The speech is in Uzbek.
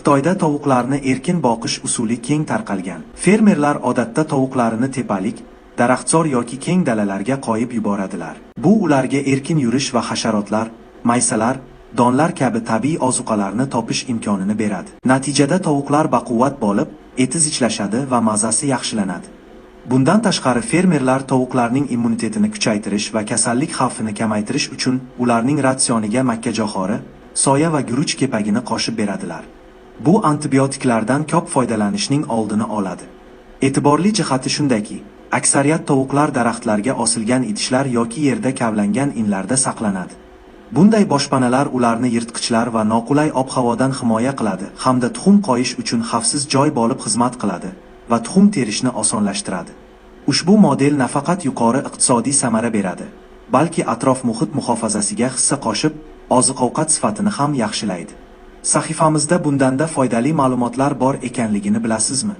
Xitoyda tovuqlarni erkin boqish usuli keng tarqalgan. Fermerlar odatda tovuqlarini tepalik, daraxtzor yoki keng dalalarga qo'yib yuboradilar. Bu ularga erkin yurish va hasharotlar, maysalar, donlar kabi tabiiy ozuqalarni topish imkonini beradi. Natijada tovuqlar baquvvat bo'lib, eti zichlashadi va mazasi yaxshilanadi. Bundan tashqari, fermerlar tovuqlarning immunitetini kuchaytirish va kasallik xavfini kamaytirish uchun ularning ratsioniga makkajo'xori, soya va guruch kepagini qo'shib beradilar. Bu antibiotiklardan ko'p foydalanishning oldini oladi. E'tiborli jihati shundaki, aksariyat tovuqlar daraxtlarga osilgan idishlar yoki yerda kavlangan inlarda saqlanadi. Bunday boshpanalar ularni yirtqichlar va noqulay ob-havodan himoya qiladi hamda tuxum qo'yish uchun xavfsiz joy bo'lib xizmat qiladi va tuxum terishni osonlashtiradi. Ushbu model nafaqat yuqori iqtisodiy samara beradi, balki atrof-muhit muhofazasiga hissa qo'shib, oziq-ovqat sifatini ham yaxshilaydi. Sahifamizda bundanda foydali ma'lumotlar bor ekanligini bilasizmi?